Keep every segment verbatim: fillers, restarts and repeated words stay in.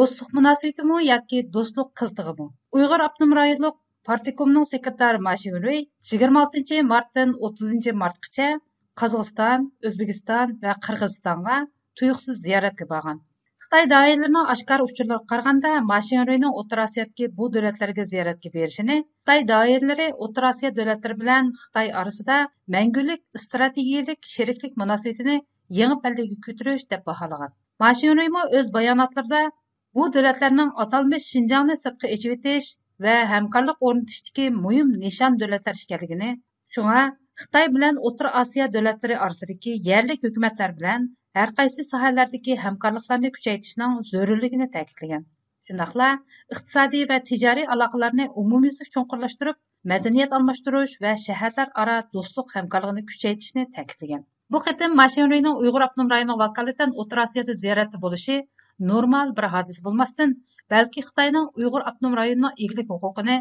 دوستلۇق مۇناسىۋىتىمۇ ياكى دوستلۇق قىلتىغىمۇ؟ ئۇيغۇر ئاپتونوم رايونلۇق پارتكومنىڭ سېكرېتارى ما شىڭرۇي يىگىرمە ئالتىنچى مارتتىن ئوتتۇزىنچى مارتقىچە قازاقىستان، ئۆزبېكىستان ۋە قىرغىزىستانغا تۇيۇقسىز زىيارەتكە بارغان. خىتاي دائىرىلىرىنىڭ ئاشكارا ئۇچۇرلىرىغا قارىغاندا، ما شىڭرۇينىڭ ئوتتۇرا ئاسىيادىكى بۇ دۆلەتلەرگە زىيارەتكە بېرىشىنى خىتاي دائىرىلىرى ئوتتۇرا ئاسىيا دۆلەتلىرى بىلەن خىتاي ئارىسىدا مەڭگۈلۈك ئىستراتېگىيەلىك شېرىكلىك مۇناسىۋىتىنى يېڭى پەللىگە كۆتۈرۈش دەپ باھالىغان. ما شىڭرۇيمۇ ئۆز باياناتلىرىدا بۇ دۆلەتلەرنىڭ ئاتالمىش شىنجاڭنى سىرتقا ئېچىۋېتىش ۋە ھەمكارلىق ئورنىتىشتىكى مۇھىم نىشان دۆلەتلەر ئىكەنلىكىنى، شۇڭا خىتاي بىلەن ئوتتۇرا ئاسىيا دۆلەتلىرى ئارىسىدىكى يەرلىك ھۆكۈمەتلەر بىلەن ھەرقايسى ساھەلەردىكى ھەمكارلىقلارنى كۈچەيتىشنىڭ زۆرۈرلۈكىنى تەكىتلىگەن. شۇنداقلا ئىقتىسادىي ۋە تىجارىي ئالاقىلارنى ئومۇميۈزلۈك چوڭقۇرلاشتۇرۇپ، مەدەنىيەت ئالماشتۇرۇش ۋە شەھەرلەر ئارا دوستلۇق ھەمكارلىقىنى كۈچەيتىشنى تەكىتلىگەن. بۇ قېتىم ما شىڭرۇينىڭ ئۇيغۇر ئاپتونوم رايونىغا ۋاكالىتەن ئوتتۇرا ئاسىيادا زىيارەتتە بولۇشى نورمال بىر ھادىسە بولماستىن، بەلكى خىتاينىڭ ئۇيغۇر ئاپتونوم رايونىنىڭ ئىگىلىك ھوقۇقىنى،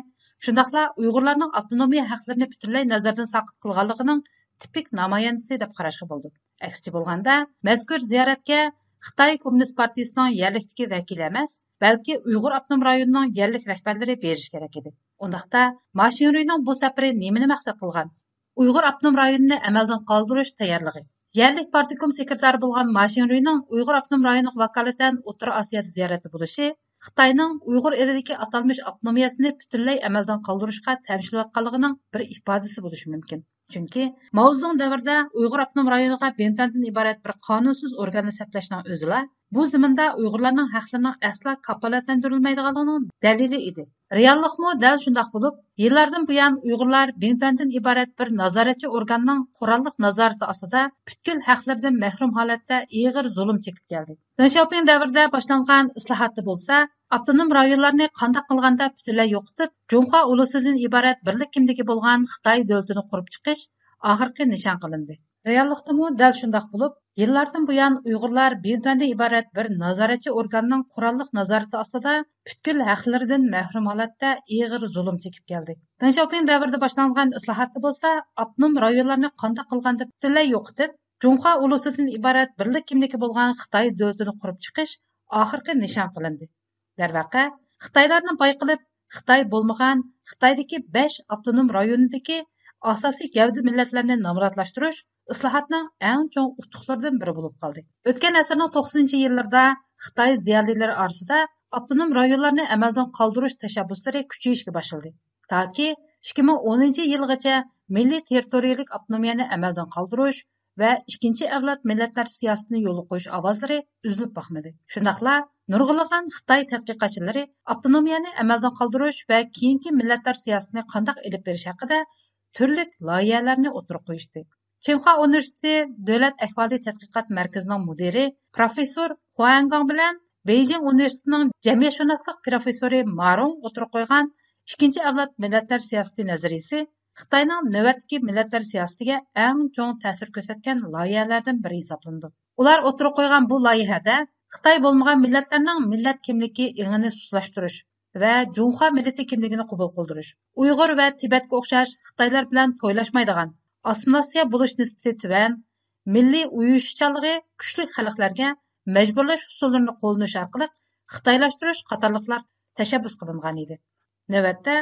شۇنداقلا ئۇيغۇرلارنىڭ ئاپتونومىيە ھەقلىرىنى پۈتۈنلەي نەزەردىن ساقىت قىلغانلىقىنىڭ تىپىك نامايەندىسى دەپ قاراشقا بولىدۇ. ئەكسىچە بولغاندا، مەزكۇر زىيارەتكە خىتاي كوممۇنىست پارتىيىسىنىڭ يەرلىكتىكى ۋەكىلى ئەمەس، بەلكى ئۇيغۇر ئاپتونوم رايونىنىڭ يەرلىك رەھبەرلىرى بېرىشى كېرەك ئىدى. ئۇنداقتا، ما شىڭرۇينىڭ بۇ سەپىرى نېمىنى مەقسەت قىلغان؟ ئۇيغۇر ئاپتونوم رايونىنى ئەمەلدىن قالدۇرۇش تەييارلىقى. يەرلىك پارتكوم سېكرېتارى بولغان ما شىڭرۇينىڭ ئۇيغۇر ئاپتونوم رايونىغا ۋاكالىتەن ئوتتۇرا ئاسىيادا زىيارەتتە بولۇشى خىتاينىڭ ئۇيغۇر ئېلىدىكى ئاتالمىش ئاپتونومىيەسىنى پۈتۈنلەي ئەمەلدىن قالدۇرۇشقا تەمشىلىۋاتقانلىقىنىڭ بىر ئىپادىسى بولۇشى مۇمكىن. چۈنكى ماۋزېدۇڭ دەۋرىدە ئۇيغۇر ئاپتونوم رايونىغا بىڭتۈەندىن ئىبارەت بىر قانۇنسىز ئورگاننى سەپلەشنىڭ ئۆزىلا بۇ زېمىندا ئۇيغۇرلارنىڭ ھەقلىرىنىڭ ئەسلا كاپالەتلەندۈرۈلمەيدىغانلىقىنىڭ دەلىلى ئىدى. رېئاللىقمۇ دەل شۇنداق بولۇپ، يىللاردىن بۇيان ئۇيغۇرلار بىڭتۈەندىن ئىبارەت بىر نازارەتچى ئورگاننىڭ قوراللىق نازارىتى ئاستىدا پۈتكۈل ھەقلىرىدىن مەھرۇم ھالەتتە ئېغىر زۇلۇم چېكىپ كەلدى. دېڭ شياۋپىڭ دەۋرىدە باشلانغان ئىسلاھاتتا بولسا، ئاپتونوم رايونلارنى قانداق قىلغاندا پۈتۈنلەي يوقىتىپ، جۇڭخۇا ئۇلۇسىدىن ئىبارەت بىرلىك كىملىكى بولغان خىتاي دۆلىتىنى قۇرۇپ چىقىش ئاخىرقى نىشان قىلىندى. رېئاللىقتىمۇ دەل شۇنداق بولۇپ، يىللاردىن بۇيان ئۇيغۇرلار بىڭتۈەندىن ئىبارەت بىر نازارەتچى ئورگاننىڭ قوراللىق نازارىتى ئاستىدا پۈتكۈل ھەقلىرىدىن مەھرۇم ھالەتتە ئېغىر زۇلۇم چېكىپ كەلدى. دېڭ شياۋپىڭ دەۋرىدە باشلانغان ئىسلاھاتتا بولسا، ئاپتونوم رايونلارنى قانداق قىلغاندا پۈتۈنلەي يوقىتىپ، جۇڭخۇا ئۇلۇسىدىن ئىبارەت بىرلىك كىملىكى بولغان خىتاي دۆلىتىنى قۇرۇپ چىقىش ئاخىرقى نىشان قىلىندى. دەرۋەقە، خىتايلارنى باي قىلىپ، خىتاي بولمىغان خىتايدىكى بەش ئاپتونوم رايونىدىكى ئاساسىي گەۋدە مىللەتلەرنى نامراتلاشتۇرۇش ئىسلاھاتنىڭ ئەڭ چوڭ ئۇتۇقلىرىدىن بىرى بولۇپ قالدى. ئۆتكەن ئەسىرنىڭ توقسىنىنچى يىللىرىدا خىتاي زىيالىيلىرى ئارىسىدا ئاپتونوم رايونلارنى ئەمەلدىن قالدۇرۇش تەشەببۇسلىرى كۈچىيىشكە باشلىدى. تاكى ئىككى مىڭ ئونىنچى يىلغىچە مىللىي تېررىتورىيەلىك ئاپتونومىيەنى ئەمەلدىن قالدۇرۇش ۋە ئىككىنچى ئەۋلاد مىللەتلەر سىياسىتىنى يولغا قويۇش ئاۋازلىرى ئۈزۈلۈپ باقمىدى. شۇنداقلا نۇرغۇنلىغان خىتاي تەتقىقاتچىلىرى ئاپتونومىيەنى ئەمەلدىن قالدۇرۇش ۋە كېيىنكى مىللەتلەر سىياسىتىنى قانداق ئېلىپ بېرىش ھەققىدە تۈرلۈك لايىھەلەرنى ئوتتۇرىغا قويۇشتى. چىڭخۇا ئۇنىۋېرسىتېتى دۆلەت ئەھۋالى تەتقىقات مەركىزىنىڭ مۇدىرى پروفېسسور خۇاڭگاڭ بىلەن بېيجىڭ ئۇنىۋېرسىتېتىنىڭ جەمئىيەتشۇناسلىق پروفېسسورى ما رۇڭ ئوتتۇرىغا قويغان ئىككىنچى ئەۋلاد مىللەتلەر سىياسىتى نەزەرىيىسى خىتاينىڭ نۆۋەتتىكى مىللەتلەر سىياسىتىگە ئەڭ چوڭ تەسىر كۆرسەتكەن لايىھەلەردىن بىرى ھېسابلىنىدۇ. ئۇلار ئوتتۇرىغا قويغان بۇ لايىھەدە خىتاي بولمىغان مىللەتلەرنىڭ مىللەت كىملىكى ئېڭىنى سۇسلاشتۇرۇش ۋە جۇڭخۇا مىللىتى كىملىكىنى قوبۇل قىلدۇرۇش، ئۇيغۇر ۋە تىبەتكە ئوخشاش خىتايلار بىلەن تويلاشمايدىغان، ئاسسىمىلياتسىيە بولۇش نىسبىتى تۆۋەن، مىللىي ئۇيۇشۇشچانلىقى كۈچلۈك خەلقلەرگە مەجبۇرلاش ئۇسۇللىرىنى قوللىنىش ئارقىلىق خىتايلاشتۇرۇش قاتارلىقلار تەشەببۇس قىلىنغان ئىدى. نۆۋەتتە،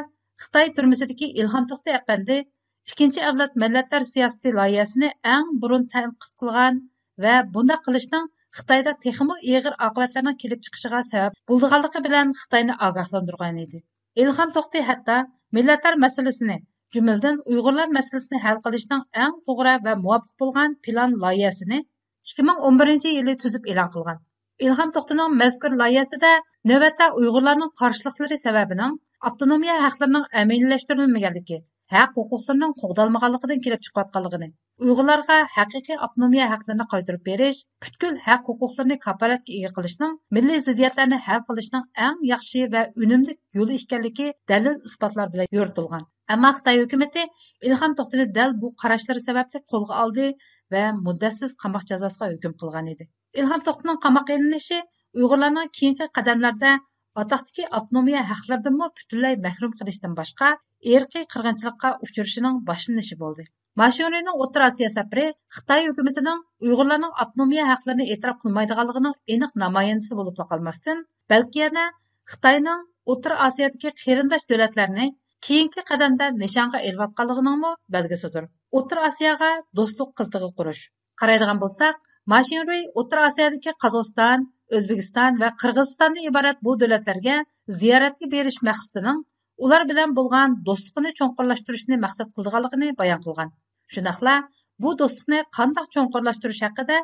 خىتاي تۈرمىسىدىكى ئىلھام توختى ئەپەندى ئىككىنچى ئەۋلاد مىللەتلەر سىياسىتى لايىھەسىنى ئەڭ بۇرۇن تەنقىد قىلغان ۋە بۇنداق قىلىشنىڭ خىتايدا تېخىمۇ ئېغىر ئاقىۋەتلەرنىڭ كېلىپ چىقىشىغا سەۋەب بولىدىغانلىقى بىلەن خىتاينى ئاگاھلاندۇرغان ئىدى. ئىلھام توختى ھەتتا مىللەتلەر مەسىلىسىنى، جۈملىدىن ئۇيغۇرلار مەسىلىسىنى ھەل قىلىشنىڭ ئەڭ توغرا ۋە مۇۋاپىق بولغان پىلان لايىھەسىنى ئىككى مىڭ ئون بىرىنچى يىلى تۈزۈپ ئېلان قىلغان. ئىلھام توختىنىڭ مەزكۇر لايىھەسىدە نۆۋەتتە ئۇيغۇرلارنىڭ قارشىلىقلىرى سەۋەبىنىڭ ئاپتونومىيە ھەقلىرىنىڭ ئەمەلىيلەشتۈرۈلمىگەنلىكى، ھەق ھوقۇقلىرىنىڭ قوغدالمىغانلىقىدىن كېلىپ چىقىۋاتقانلىقىنى، ئۇيغۇرلارغا ھەقىقىي ئاپتونومىيە ھەقلىرىنى قايتۇرۇپ بېرىش، پۈتكۈل ھەق ھوقۇقلىرىنى كاپالەتكە ئىگە قىلىشنىڭ، مىللىي زىددىيەتلەرنى ھەل قىلىشنىڭ ئەڭ ياخشى ۋە ئۈنۈملۈك يولى ئىكەنلىكى دەلىل-ئىسپاتلار بىلەن يورۇتۇلغان. ئەمما خىتاي ھۆكۈمىتى ئىلھام توختىنى دەل بۇ قاراشلىرى سەۋەبلىك قولغا ئالدى ۋە مۇددەتسىز قاماق جازاسىغا ھۆكۈم قىلغان ئىدى. ئىلھام توختىنىڭ قاماققا ئېلىنىشى ئۇيغۇرلارنىڭ كېيىنكى قەدەملەردە ئاتاقتىكى ئاپتونومىيە ھەقلىرىدىنمۇ پۈتۈنلەي مەھرۇم قىلىشتىن باشقا، ئىرقىي قىرغىنچىلىققا ئۇچرىشىنىڭ باشلىنىشى بولدى. ما شىنرۇينىڭ ئوتتۇرا ئاسىيا سەپىرى خىتاي ھۆكۈمىتىنىڭ ئۇيغۇرلارنىڭ ئاپتونومىيە ھەقلىرىنى ئېتىراپ قىلمايدىغانلىقىنىڭ ئېنىق نامايەندىسى بولۇپلا قالماستىن، بەلكى يەنە خىتاينىڭ ئوتتۇرا ئاسىيادىكى قېرىنداش دۆلەتلەرنى كېيىنكى قەدەمدە نىشانغا ئېلىۋاتقانلىقىنىڭمۇ بەلگىسىدۇر. ئوتتۇرا ئاسىياغا دوستلۇق قىلتىقى قۇرۇش. قارايدىغان بولساق، ما شىنرۇي ئوتتۇرا ئاسىيادىكى قازاقىستان، ئۆزبېكىستان ۋە قىرغىزىستاندىن ئىبارەت بۇ دۆلەتلەرگە زىيارەتكە بېرىش مەقسىتىنىڭ ئۇلار بىلەن بولغان دوستلۇقىنى چوڭقۇرلاشتۇرۇشنى مەقسەت قىلىدىغانلىقىنى بايان قىلغان. شۇنداقلا بۇ دوستلۇقنى قانداق چوڭقۇرلاشتۇرۇش ھەققىدە،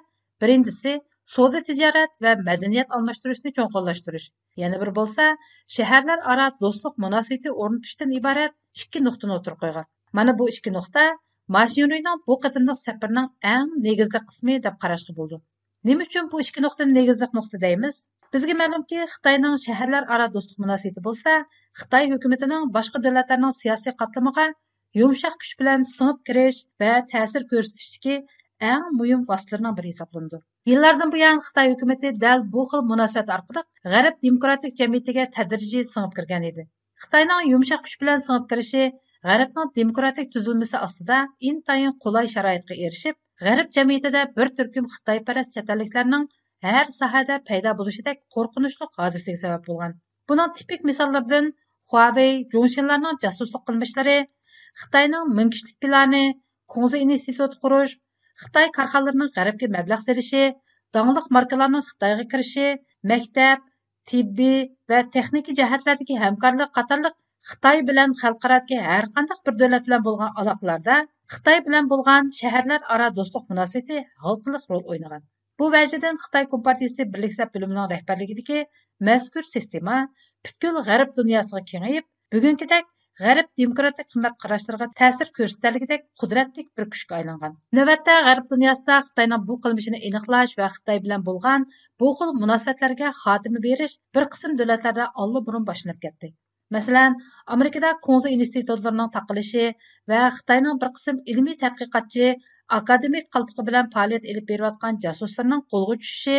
بىرىنچىسى، سودا تىجارەت ۋە مەدەنىيەت ئالماشتۇرۇشنى چوڭقۇرلاشتۇرۇش، يەنە بىرى بولسا، شەھەرلەر ئارا دوستلۇق مۇناسىۋىتى ئورنىتىشتىن ئىبارەت ئىككى نۇقتىنى ئوتتۇرىغا قويغان. مانا بۇ ئىككى نۇقتا ما شىنرۇينىڭ بۇ قېتىملىق سەپىرىنىڭ ئەڭ نېگىزلىك قىسمى دەپ قاراشقا بولىدۇ. نېمە ئۈچۈن بۇ ئىككى نۇقتىنى نېگىزلىك نۇقتا دەيمىز؟ بىزگە مەلۇمكى، خىتاينىڭ شەھەرلەر ئارا دوستلۇق مۇناسىۋىتى بولسا خىتاي ھۆكۈمىتىنىڭ باشقا دۆلەتلەرنىڭ سىياسىي قاتلىمىغا يۇمشاق كۈچ بىلەن سىڭىپ كىرىش ۋە تەسىر كۆرسىتىشتىكى ئەڭ مۇھىم ۋاسىتىلىرىنىڭ بىرى ھېسابلىنىدۇ. يىللاردىن بۇيان خىتاي ھۆكۈمىتى دەل بۇ خىل مۇناسىۋەت ئارقىلىق غەرب دېموكراتىك جەمئىيىتىگە تەدرىجىي سىڭىپ كىرگەن ئىدى. خىتاينىڭ يۇمشاق كۈچ بىلەن سىڭىپ كىرىشى غەربنىڭ دېموكراتىك تۈزۈلمىسى ئاستىدا ئىنتايىن قولاي شارائىتقا ئېرىشىپ، غەرب جەمئىيىتىدە بىر تۈركۈم خىتايپەرەس چەت ئەللىكلەرنىڭ ھەر ساھەدە پەيدا بولۇشىدەك قورقۇنچلۇق ھادىسىگە سەۋەب بولغان. بۇنىڭ تىپىك مىساللىرىدىن خۇاۋېي، جۇڭشىنلارنىڭ جاسۇسلۇق قىلمىشلىرى، خىتاينىڭ مىڭ كىشىلىك پىلانى، كۇڭزى ئىنستىتۇت قۇرۇش، خىتاي كارخانىلىرىنىڭ غەربكە مەبلەغ سېلىشى، داڭلىق ماركىلارنىڭ خىتايغا كىرىشى، مەكتەپ، تېببىي ۋە تېخنىكا جەھەتلەردىكى ھەمكارلىق قاتارلىق خىتاي بىلەن خەلقئارادىكى ھەرقانداق بىر دۆلەت بىلەن بولغان ئالاقىلاردا خىتاي بىلەن بولغان شەھەرلەر ئارا دوستلۇق مۇناسىۋىتى ھالقىلىق رول ئوينىغان. بۇ ۋەجىدىن خىتاي كومپارتىيىسى بىرلىك سەپ بۆلۈمىنىڭ رەھبەرلىكىدىكى مەزكۇر سىستېما پۈتكۈل غەرب دۇنياسىغا كېڭىيىپ، بۈگۈنكىدەك غەرب دېموكراتىك قىممەت قاراشلىرىغا تەسىر كۆرسىتەلىگۈدەك قۇدرەتلىك بىر كۈچكە ئايلانغان. نۆۋەتتە غەرب دۇنياسىدا خىتاينىڭ بۇ قىلمىشىنى ئېنىقلاش ۋە خىتاي بىلەن بولغان بۇ خىل مۇناسىۋەتلەرگە خاتىمە بېرىش بىر قىسىم دۆلەتلەردە ئاللىبۇرۇن باشلىنىپ كەتتى. مەسىلەن، ئامېرىكىدا كۇڭزى ئىنستىتۇتلىرىنىڭ تاقىلىشى ۋە خىتاينىڭ بىر قىسىم ئىلمىي تەتقىقاتچى، ئاكادېمىك قالپىقى بىلەن پائالىيەت ئېلىپ بېرىۋاتقان جاسۇسلىرىنىڭ قولغا چۈشۈشى،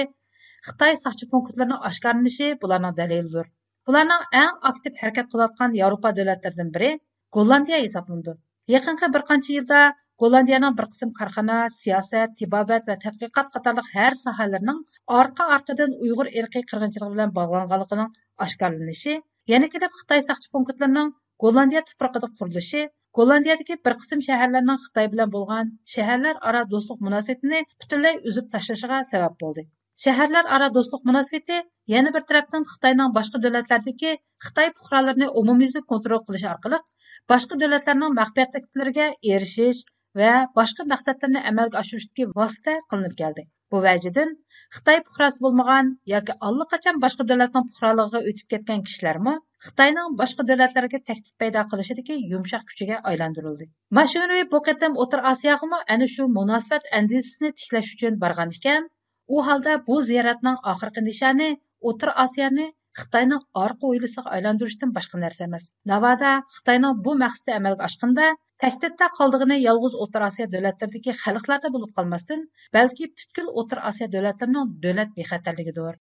خىتاي ساقچى پونكىتلىرىنىڭ ئاشكارىلىنىشى بۇلارنىڭ دەلىلىدۇر. بۇلارنىڭ ئەڭ ئاكتىپ ھەرىكەت قىلىۋاتقان ياۋروپا دۆلەتلىرىدىن بىرى گوللاندىيە ھېسابلىنىدۇ. يېقىنقى بىر قانچە يىلدا گوللاندىيەنىڭ بىر قىسىم كارخانا، سىياسەت، تېبابەت ۋە تەتقىقات قاتارلىق ھەر ساھەلىرىنىڭ ئارقا-ئارقىدىن ئۇيغۇر ئىرقىي قىرغىنچىلىقى بىلەن باغلانغانلىقىنىڭ ئاشكارىلىنىشى، يەنە كېلىپ خىتاي ساقچى پونكىتلىرىنىڭ گوللاندىيە تۇپرىقىدا قۇرۇلۇشى گوللاندىيەدىكى بىر قىسىم شەھەرلەرنىڭ خىتاي بىلەن بولغان شەھەرلەر ئارا دوستلۇق مۇناسىۋىتىنى پۈتۈنلەي ئۈزۈپ تاشلىشىغا سەۋەب بولدى. شەھەرلەر ئارا دوستلۇق مۇناسىۋىتى يەنە بىر تەرەپتىن خىتاينىڭ باشقا دۆلەتلەردىكى خىتاي پۇقرالىرىنى ئومۇميۈزلۈك كونترول قىلىش ئارقىلىق باشقا دۆلەتلەرنىڭ مەخپىيەتلىكلىرىگە ئېرىشىش ۋە باشقا مەقسەتلىرىنى ئەمەلگە ئاشۇرۇشتىكى ۋاسىتە قىلىنىپ كەلدى. بۇ ۋەجىدىن خىتاي پۇقراسى بولمىغان ياكى ئاللىقاچان باشقا دۆلەتنىڭ پۇقرالىقىغا ئۆتۈپ كەتكەن كىشىلەرمۇ خىتاينىڭ باشقا دۆلەتلەرگە تەھدىت پەيدا قىلىشىدىكى يۇمشاق كۈچىگە ئايلاندۇرۇلدى. ما شىنرۇي بۇ قېتىم ئوتتۇرا ئاسىياغىمۇ ئەنە شۇ مۇناسىۋەت ئەندىزىسىنى تىكلەش ئۈچۈن بارغان ئىكەن. ئۇ ھالدا بۇ زىيارەتنىڭ ئاخىرقى نىشانى ئوتتۇرا ئاسىيانى خىتاينىڭ ئارقا ھويلىسىغا ئايلاندۇرۇشتىن باشقا نەرسە ئەمەس. ناۋادا خىتاينىڭ بۇ مەقسىتى ئەمەلگە ئاشقاندا، تەھدىتتە قالىدىغىنى يالغۇز ئوتتۇرا ئاسىيا دۆلەتلىرىدىكى خەلقلەردە بولۇپ قالماستىن، بەلكى پۈتكۈل ئوتتۇرا ئاسىيا دۆلەتلىرىنىڭ دۆلەت بىخەتەرلىكىدۇر.